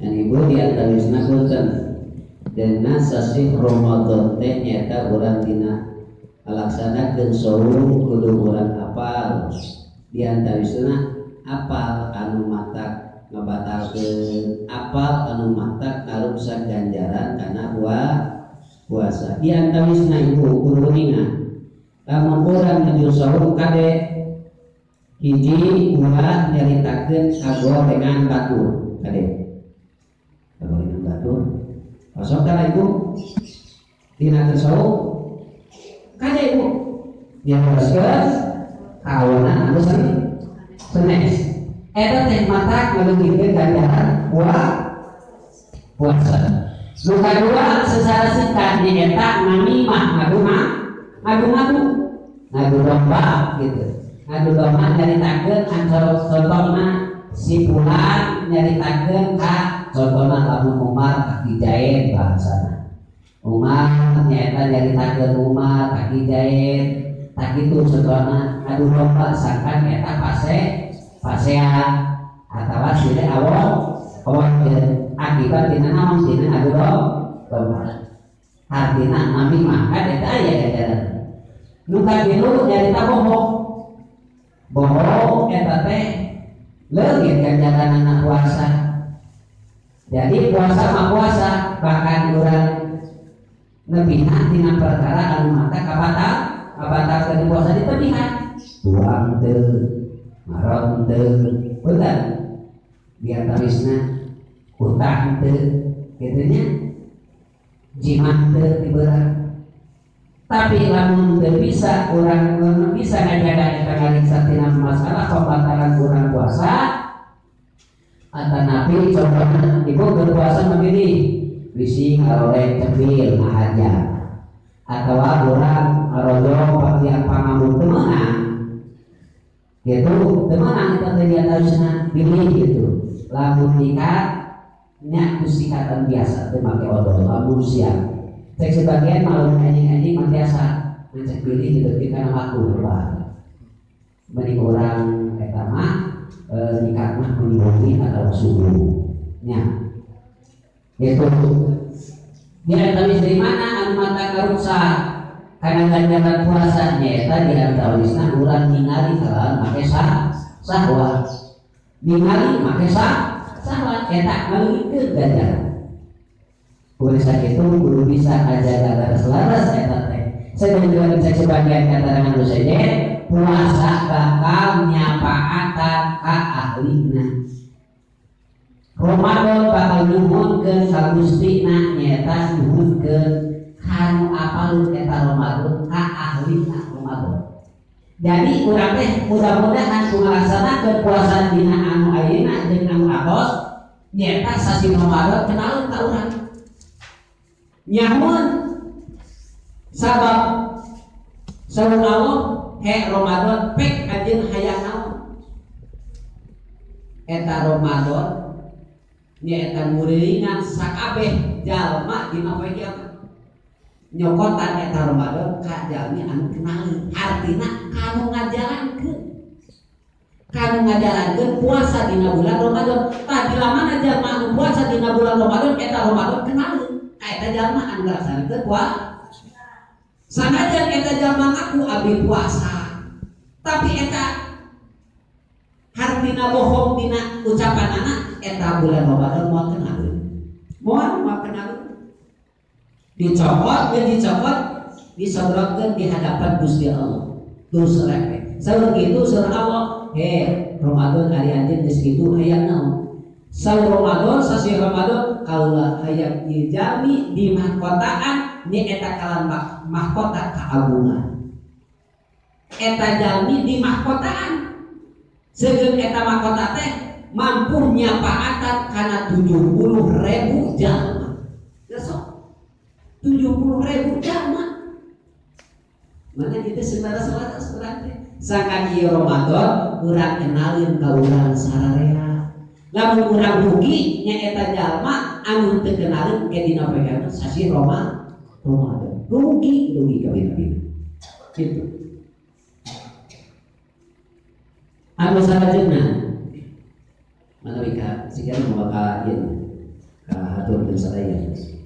Dan ibu di antawisna punten dina sasih Ramadan teh nyaeta urang dina ngalaksanakeun saum kudu urang apal. Di antawisna apal anu matak ngabatalkeun, apal anu matak ngaruksak ganjaran kana puasa. Di antawisna ibu kudu ingat lamun urang nuju saum kade hiji ulah nyaritakeun kagorengan batur kade. Kagorengan batur osok kana ibu dina saum kade ibu diataskeun kawanan anu senes eta teh matak ngaleuwihkeun ganjaran puasa. Nu kadua secara singkat nyaeta namimah ngadu-ngadu ngadu domba gitu. Ngadu domba nyaritakeun antara contohna si fulan nyaritakeun ka contohna lamun Umar kaki jaen bahasana. Umar nyaeta nyaritakeun Umar kaki jaen tak kitu contohna ngadu domba sangkan eta pasea atawa silih awon akibat dina naon dina ngadu domba. Artina namimah kan eta aya ganjaran. Nu katilu nyarita bohong. Bohong eta teh leungit ganjaranana puasa. Jadi puasa mah puasa bahkan urang nebihan tina perkara anu mata kabatal kabatal puasa ditebihan. Tuang teu, maron teu, bener. Diantawisna utang teu, kitu nya. Jimat teu dibeurang. Tapi lamun teu bisa urang bisa ngajaga eta ngariksa tina masalah pembatalan urang puasa atanapi contohna ibu berpuasa memilih bisi ngaroreng cepil ngahaja atawa urang ngarojong pakaian pangambung teu meunang gitu teu meunang eta teh diantawisna pilih gitu. Lamun nikah nya ku sikatan biasa teu make odol lamun siang cek sebagian malam anjing-anjing mah biasa ngecek pilih gitu kana waktu lebar mending urang eta mah nikah mah mending atau subuh nya gitu. Diantawis dari mana anu mata karuksa kana ganjaran puasa nyaeta diantawisna urang ningali kalawan make sahwat. Ningali make sahwat eta ngaleuwihkeun ganjaran. Kudu sakitu kudu bisa ngajaga laras-laras eta teh. Sedangkan cek sebagian katerangan nu sejen puasa bakal nyapaatan ka ahlina. Ramadan bakal nyuhunkeun ka Gustina nyaeta nyuhunkeun kanu apalun eta Ramadan ka ahlina Ramadan. Jadi urang teh mudah-mudahan ku ngalaksanakeun puasa dina anu ayeuna jeung anu atos nyaeta sasi Ramadan kenalun ka urang. Nyamun sabab saur Allah he Ramadan pek anjeun hayang naon eta Ramadan nyaeta muriringan sakabeh jalma dina poe kiamat nyokotan eta Ramadan ka jalmi anu kenaleun artina kanu ngajalankeun puasa dina bulan Ramadan. Tah bila mana jalma anu puasa dina bulan Ramadan eta Ramadan kenaleun eta jalma anu ngalaksanakeun puasa. Sanajan eta jalma ngaku abdi puasa tapi eta hartina bohong dina ucapanana eta bulan Ramadan moal kenaleun. Moal kenaleun. Dicopot geus dicopot disodorkeun di hadapan Gusti Allah. Terus repek. Saur kitu saur Allah, he Ramadan ari anjeun geus kitu hayang naon? Saur Ramadan sasih Ramadan kaula hayang ieu jalmi di mahkotaan ni eta kalan mahkota keagungan. Eta jalmi di mahkotaan. Segeung eta mahkota teh mampu nyapaatan kana 70.000 jalma. Besok 70.000 jalma. Mana kita selaras-selaras urang teh. Sangkan ieu Ramadan urang kenalin ka urang sararea. Lamun urang rugi nyaeta jalma anu teu kenalin ke dina poe kiamat sasih Ramadan. Rugi kabeh-kabeh. Gitu. Anu salajengna mana wika siga nu bakal ieu. Hapunten sadaya.